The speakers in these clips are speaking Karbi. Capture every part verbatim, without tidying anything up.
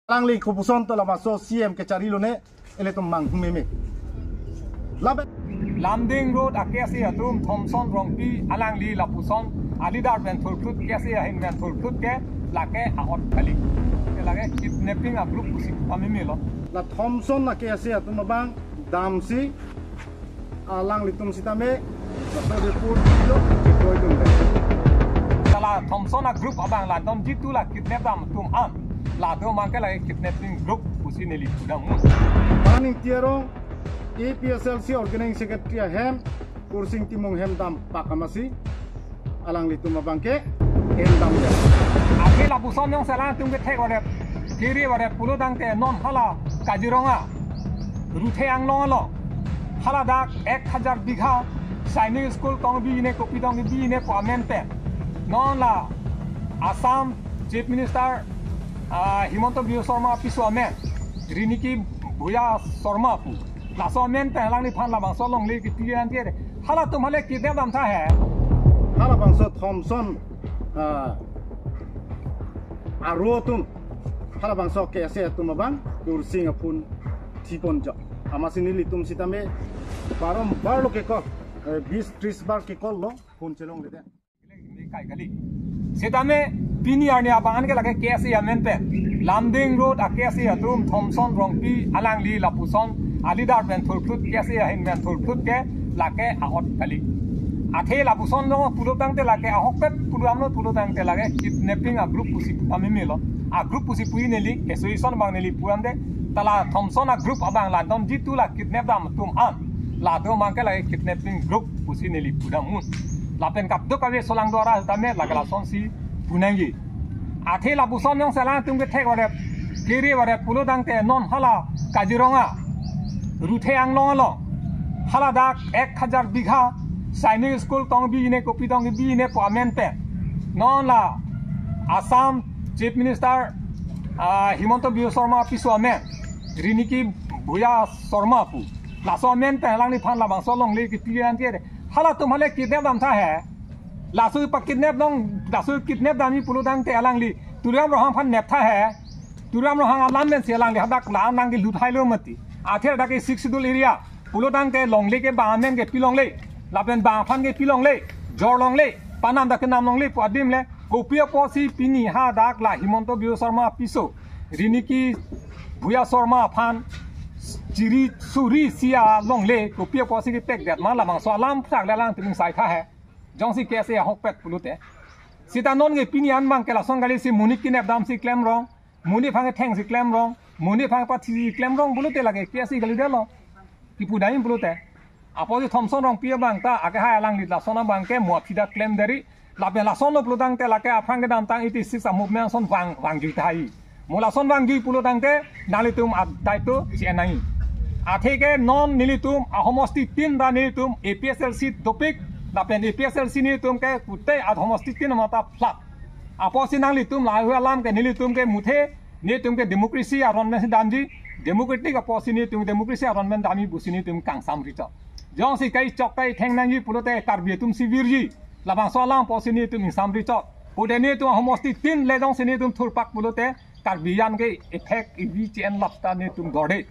Alangli kopuson to labangso C M kechari lone, ilitum manghumeme. Lapen Lumding Road a-KSA atum Thomson Rongpi alangli lapuson a-leader pen thurphlut, KSA ahin pen thurphlut ke lake a-ot kali. Ke lake kidnapping a-group pusi pameme lo. La Thomson a-KSA atum abang damsi alanglitum sitame, Chakradurpur lo, chikoi tum le. Tala Thomson a-group abang la don jitu la kidnap dam atum an, la do mangke lake kidnapping group pusi neli pudam. Paning Tiarong, APHLC Organizing Secretary ahem, Kursing Timung hem dampak amatsi alanglitum abangke endam ya. Athe lapuson jongsi alangtum kethek varet, kiri varet pulo tangte non hala Kaziranga, Ruthe Anglong along, hala dak ek hajar bigha Sainik School tong bine, kopi tong bine pu amen pen, non la Assam Chief Minister, ah, Himanta Biswa Sarma piso amen, Riniki Bhuya Sarma pu, laso amen pen alangliphan labangso alongle kiti an tiare. Halatum hale kidnap damtha he. Halabangso Thomson, ah, aro atum, halabangso KSA atum abang Kursing aphun thipon jo. Amatsi nelitum sitame barombar lo ke-call, eh, bis tris bar ke-call lo, phone chelongledet. Kai kali. Sitame pini arni abang an ke lake KSA amen pen, Lumding Road a-KSA atum Thomson Rongpi alangli lapuson a-leader pen thurphlut, KSA ahin pen thurphlut ke lake a-ot kali. Athe lapuson lo pulo tangte lake ahokpet pulo amlo pulo tangte lake kidnapping a-group pusi pameme lo. A-group pusi pu neli, association abang neli pudam de, tala Thomson a-group abang la don jitu la kidnap dam atum an, la do mangke lake kidnapping group pusi neli pudam un. Lapen kadokave solang dora tame lake lasonsi punangji. Athe lapuson jongsi alangtum kethek varet, kiri varet pulo tangte non hala Kaziranga, Ruthe Anglong along, hala dak ek hajar bigha Sainik School tong bine, kopi tong bine pu amen pen, non la Assam Chief Minister, ah, Himanta Biswa Sarma piso amen, Riniki Bhuya Sarma pu, laso amen pen alangliphan labangso alongle kiti an tiare. Halatum hale kidnap damtha he. Laso pa kidnap dong, laso kidnap damji pulo tangte alangli Tuliram Ronghang aphan neptha he. Tuliram Ronghang alam pensi alangli hadak la nangkelut hailo mati. Athe dak ke Sixth Schedule area pulo tangte longle ke bang amen ke pilongle, lapen bang aphan ke pilongle, jor longle, panam dak kenam longle pu adim le. Kopi apotsi pini hadak la Himanta Biswa Sarma piso, Riniki Bhuya Sarma aphan chiri suri sia longle, kopi apotsi kepekdet ma, labangso alam sak le alangtum ning sai tha he. Jongsi KSA ahokpet pulote. Sita non ke pini an bang ke lason kalisi monit kidnap damsi klemrong, monit aphan kethengsi klemrong, monit aphan pathisi klemrong pulote lake KSA kalidetlo. Kipu dai pulote. Apotsi Thomson Rongpi abang ta, ake hai alangli lason abang ke mo aphi dak klem deri. Lapen lason lo pulo tangte lake aphrang kedamtang eighty six a-movement ason vang, vangjui tahai. Mo lason vangjui pulo tangte nanglitum adai to si enai. Athe ke non nelitum ahomosti tin ta nelitum APHLC dopik, lapen APHLC nelitum ke kute ahomosti tin mata flat. Apotsi nanglitum lahai alam ke nelitum ke muthe, nelitum ke democracy aron pen damji, democratic apotsi nelitum democracy aron pen damji pusi nelitum kangsam richot. Jongsi kai chok kai theng nangji pulote Karbi atumsi virji, labangso alam apotsi nelitum ingsam richot. Pute nelitum ahomosti tin le jongsi nelitum thurpak pulote Karbi an ke effect ivi chen lap ta nelitum dorde.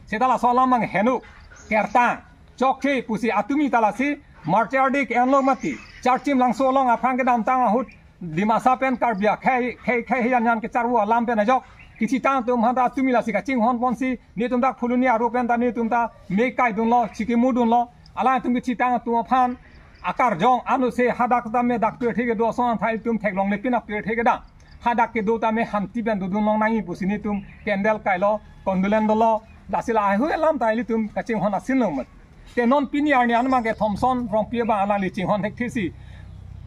Seta laso alam mang heno kerta chokche pusi atumi ta lasi marchar dik enlo mati. Charchim Langso along aphrang kedamtang ahut Dimasa pen Karbi akhei, khei, khei hiyan yan kecharvo alam pen ajok kechitang atum aphanta atumi lasi kachinghon ponsi, nelitum dak Phuloni aro pen ta nelitum ta me kai dunlo, chikimudunlo. Alangtum kechitang atum aphan akarjong anuse hadak tame dak pirthe kedo ason athai tum theklongle pin apirthe kedam. Hadak kedo tame hanti pen dodun long nangji pusi nelitum candle kailo, condolence dolo. Lasi lahai hui alam ta ilitum kachinghon asin lo mat. Te non pini arni an bang ke Thomson Rongpi abang alangli chinghon thekthesi,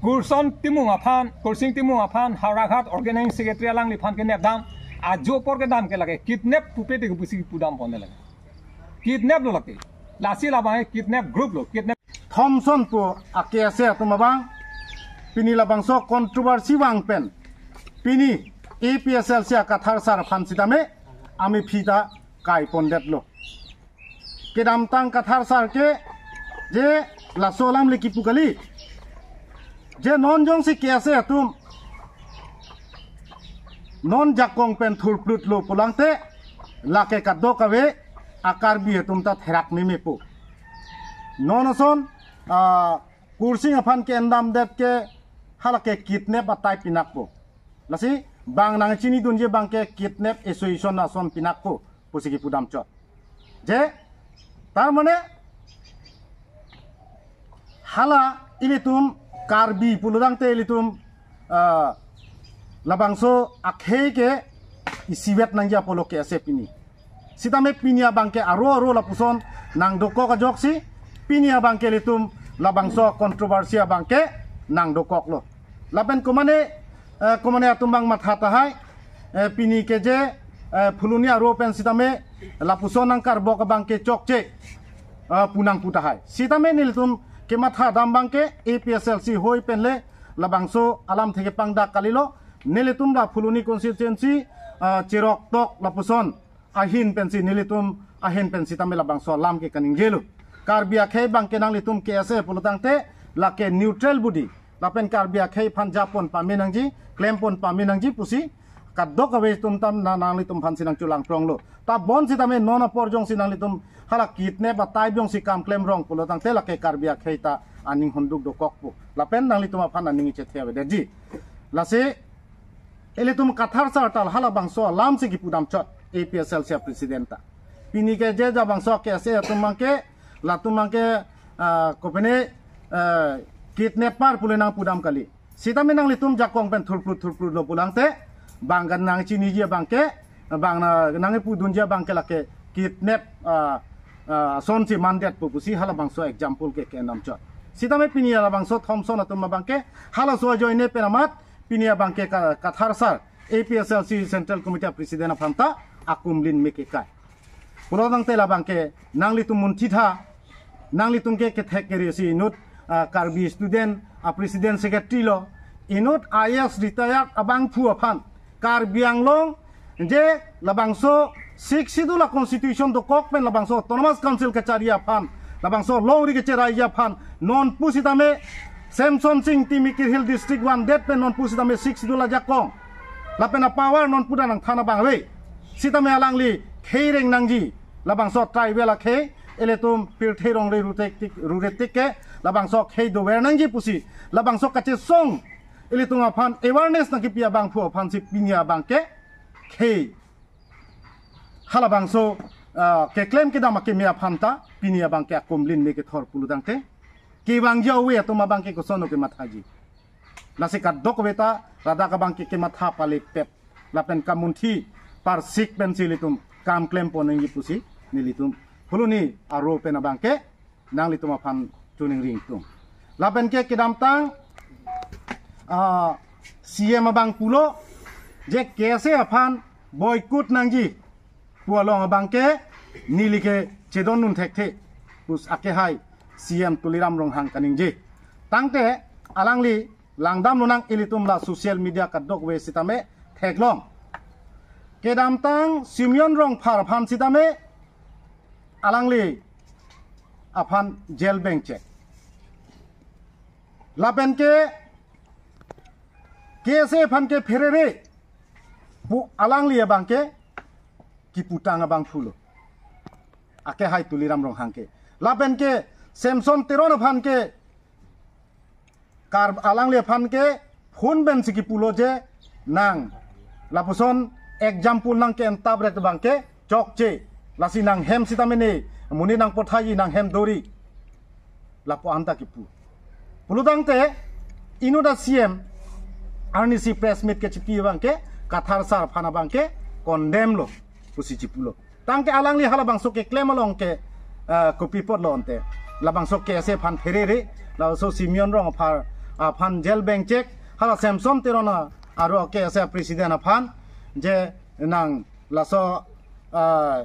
Kurson Timung aphan, Kursing Timung aphan, Howraghat Organizing Secretary alangliphan kenep dam, ajo apor kedam ke lake kidnap pupe te pusi pudam pon lake. Kidnap lo lake. Lasi labang ke kidnap group lo, kidnap. Thomson pu a-KSA atum abang, pini labangso controversy vang pen, pini APHLC a-Kathar sar aphan sitame, amephi ta kai pondetlo. Kedamtang Kathar sar ke, je laso alam le kipu kali. Je non jongsi KSA atum Non jakong pen thurplutlo pulangte, lake kadokave a Karbi atum ta therak memepo. Non ason, ah, Kursing aphan ke-endamdet ke halake kidnap atai pinakpo. Lasi bang nangchinidunji abangke kidnap association ason pinakpo pusi kipudamchot. Je, tar mane hala ilitum Karbi pulotangte ilitum, ah, labangso akhei ke isivet nangji apotlo KSA pini. Sitame pini abangke aro aro lapuson nangdokok ajoksi, pini abangke ilitum labangso controversy abangke nangdokoklo. Lapen komane, eh, komane atum abang matha tahai, eh, pini ke je, eh, Phuloni aro pen sitame lapuson nangkarbok abangke chokche, eh, pu nangpu tahai. Sitame nelitum kematha dam abangke APHLC hoi penle labangso alamthe kepangdak kalilo, nelitum la Phuloni constituency, eh, cheroktok lapuson ahin pensi nelitum ahin pensi tame labangso alam ke kaningjelo. Karbi akhei abangke nanglitum KSA pulotangte lake neutral body. Lapen Karbi akhei aphan japon pame nangji, klempon pame nangji pusi kadokave atum tam na nanglitum aphansi nangcholangpronglo. Ta bonsitame non apor jongsi nanglitum hala kidnap atai jongsi kam klemrong pulotangte lake Karbi akhei ta aning honduk dokokpo. Lapen nanglitum aphan aning ichethe avedetji. Lasi ilitum Kathar sar ta halabangso alamsi kipudamchot APHLC president ta. Pini ke je jabangso KSA atum abangke, latum abangke, ah, kopine, ah, kidnapper pule nangpudam kali. Sitame nanglitum jakong pen thurplut thurplutlo pulangte, bang kan nangchiniji abangke, bang na nangpudunji abangke lake kidnap, ah, ah, asonsi mandetpo pusi halabangso example ke ke-endamchot. Sitame pini halabangso Thomson atum abangke, halaso ajoine pen amat, pini abangke Ka-, Kathar sar, APHLC Central Committee president aphan ta akumlin me kekai. Pulotangte labangke nanglitum munthitha, nanglitum ke kethek kere si inut, ah, Karbi student a president secretary lo, inut IAS retired abangphu aphan, Karbi Anglong je labangso Sixth Schedule a constitution dokok pen labangso Autonomous Council kachari aphan, labangso longri kacheraiji aphan, non pusitame Semson Sing Timikir Hill District vandet pen non pusitame Sixth Schedule ajakong lapen a power non puda nangthan abang ave. Sitame alangli khei reng nangji, labangso tribal akhei, ilitum pirthe rongre ruretik, ruretik ke, labangso khei dover nangji pusi, labangso kachesong, ilitum aphan awareness nangkipi abangphu aphansi pini abangke khei halabangso, ah, keklem kedam akeme aphan ta pini abangke akumlin me kethor pulotangte, kevangji ove atum abangke koson kemathaji. Lasi kadokave ta ladak abangke kematha palepet. Lapen kamunthi parsik pensi ilitum kam klempon nangji pusi nelitum Phuloni aro pen abangke nanglitum aphan choningri ingtung. Lapen ke kedamtang, ah, CEM abang pulo je KSA aphan boycott nangji pu along abangke neli ke chedondun thekthe pus akehai CEM Tuliram Ronghang kaningje. Tangte alangli langdamlonang, ilitum la social media kadokave sitame theklong. Kedamtang Simeon Rongphar aphan sitame alangli aphan jail bengchek. Lapen ke KSA aphan ke pherere pu alangli abangke kiputang abangphulo. Akehai Tuliram Ronghang ke. Lapen ke Semson Teron aphan ke Kar alangli aphan ke phone pensi kipulo je nang lapuson example nang ke-entap ret abangke chokche, lasi nanghem sitame ne monit nangpothaiji, nanghem dori, lapu anta kipu. Pulotangte inut a CEM arnisi press meet kechipi abangke Kathar sar aphan abangke condemn lo pusi chipulo. Tangte alangli halabangso keklem along ke, eh, kopi apotlo ante, labangso KSA aphan pherere, labangso Simeon Rongphar aphan jail bengchek, hala Semson Teron aro KSA president aphan je nang laso, eh,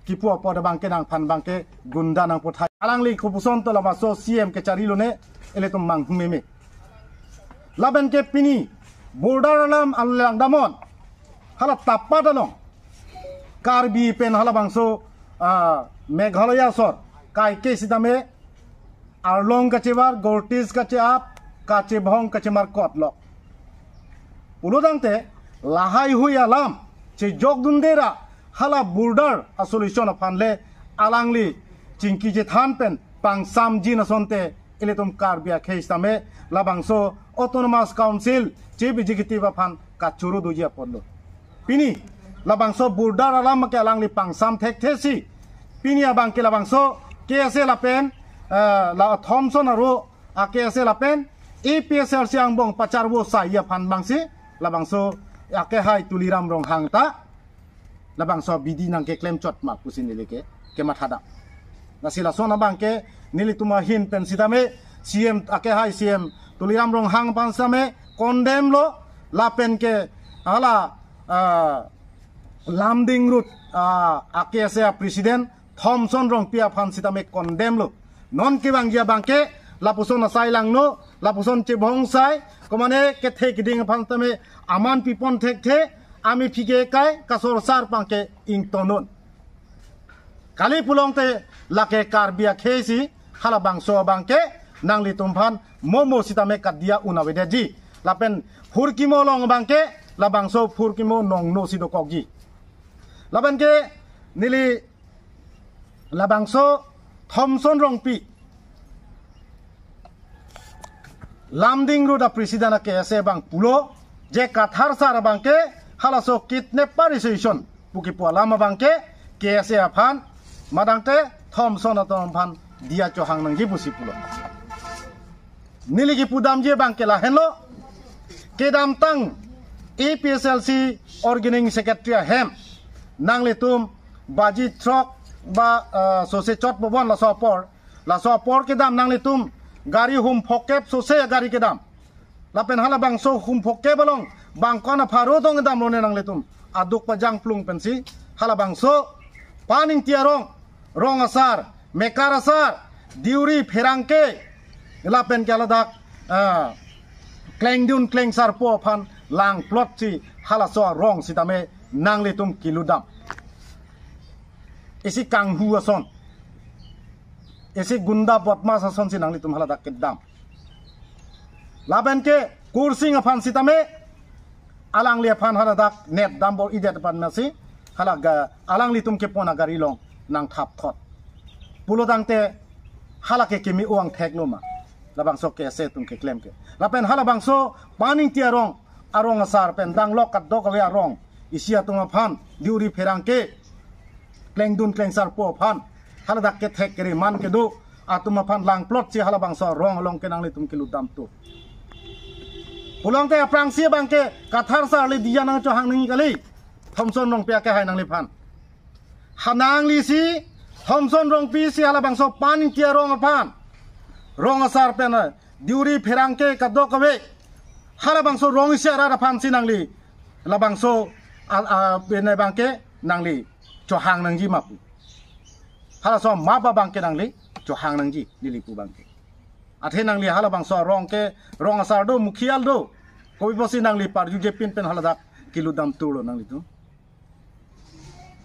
kipu apot abangke nangphan abangke gunda nangpothai. Alangli kopuson to labangso CEM kecharilo ne, ilitum manghumeme. Lapen ke pini border alam alangdamnon, hala Tapat along Karbi pen halabangso, ah, Meghalaya asor kaike sitame arlong kachevar, gortis kache-ap, kachebhong kachemarkot lo. Pulotangte Lahai hui alam chejokdunde ra hala border a-solution aphan le alangli chingki chethan pen pangsamjin asonte ilitum Karbi akhei sitame labangso Autonomous Council Chief Executive aphan kachoro doji apotlo. Pini labangso border alam ke alangli pangsam thekthe si. Pini abang ke labangso K S A lapen, eh, la Thomson aro a K S A lapen A P H L C angbong pacharvo sai aphan abang si labangso akehai Tuliram Ronghang ta labangso abidi nangkeklem chot ma pusi neli ke, kematha dam. Lasi lason abang ke nelitum ahin pen sitame C M, akehai C M Tuliram Ronghang aphan sitame condemn lo, lapen ke hala, ah, Lumding Road, ah, a K S A President Thomson Rongpi aphan sitame condemn lo. Non kevangji abang ke lapuson asai langno, lapuson chebong sai, komane kethe keding aphan tame aman pipon thekthe, amephi ke kai kasor sar abang ke ingtonnon. Kali pulote lake Karbi akhei si halabangso abang ke nanglitum aphan momo sitame kadiya un avedetji. Lapen phurkimo along abang ke labangso phurkimo nongno si dokokji. Lapen ke neli labangso Thomson Rongpi, Lumding Road a President a K S A abang pulo, je Kathar sar abang ke halaso kidnapper association pu kipu alam abang ke K S A aphan, madangte Thomson atum aphan diya chohang nangji pusi pulo. Neli kipu damji abang ke lahenlo, kedamtang A P H L C organizing secretary ahem nanglitum baji throk ba, eh, sose chot bobon laso apor, laso apor kedam nanglitum gari hum phokep sose gari kedam. Lapen halabangso hum phokep along bangkon apharo tong kedam lone nanglitum aduk pajang plung pensi halabangso Paningti arong, rong asar, mekar asar, diuri pherangke, lapen ke haladak, ah, klengdun klengsarpo aphan langplot si halaso arong sitame nanglitum kilut dam. Isi kanghu ason, isi gunda bodmas ason si nanglitum haladak kedam. Lapen ke Kursing aphan sitame alangli aphan haladak net dambor-idet aphan masi halaga alanglitum kepon agari along nangthap thot. Pulotangte hala ke keme-o angthek lo ma, labangso K S A atum keklem ke. Lapen halabangso Paningti arong, arong asar pen danglok kadokave arong isi atum aphan diuri pherangke, klengdun klengsarpo aphan, haladak kethek keriman kedo atum aphan langplot si halabangso arong along ke nanglitum kilut dam tu. Pulotangte aphrangsi abang ke Kathar sar le diya nangchohang nangji kali, Thomson Rongpi akehai nangliphan. Ha nangli si, Thomson Rongpi si halabangso Paningti arong aphan, rong asar pen, eh, diuri pherangke kadokave, halabangso rong isi arat aphan si nangli labangso al-, a, pen abang ke nangli chohang nangji ma pu. Halaso map abang ke nangli chohang nangji, neli pu abang ke. Athe nangli halabangso arong ke, rong asar do, mukhial do, kopi pusi nangli parju jepin pen haladak kilut dam turlo nanglitum.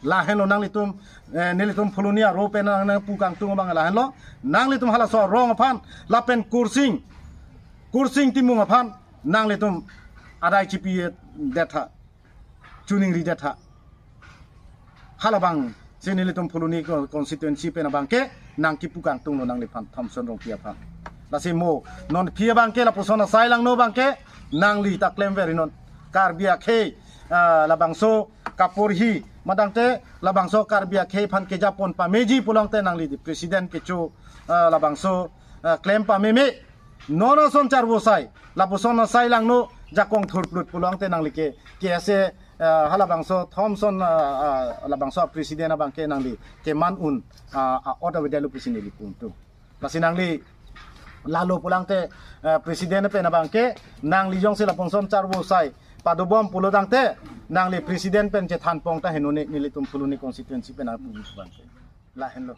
Lahenlo nanglitum, eh, nelitum Phuloni aro pen nang, nangpu kangtung abang lahenlo. Nanglitum halaso arong aphan, lapen Kursing, Kursing Timung aphan nanglitum adai chipidet tha, choningridet tha. Halabang si nelitum Phuloni ko-, constituency pen abang ke nangkipu kangtunglo nangliphan Thomson Rongpi aphan. Lasi mo non phi abang ke lapuson asai langno abang ke nangli ta klemver non. Karbi akhei, ah, labangso kaporhi, madangte labangso Karbi akhei aphan kejapon pameji pulotangte nangli di president kecho, ah, labangso, ah, klem pameme. Non ason charvo sai, lapuson asai langno jakong thurplut pulotangte nangli ke, K S A, ah, halabangso Thomson, ah, ah, labangso president abang ke nangli keman un, ah, a-ot avedetlo pusi neli pu kangtung. Lasi nangli lalo pulotangte, eh, president pen abang ke nangli jongsi lapuson charvo sai padobom pulotangte nangli president pen chethanpon ta henone nelitum Phuloni constituency pen apu abang ke. Lahenlo.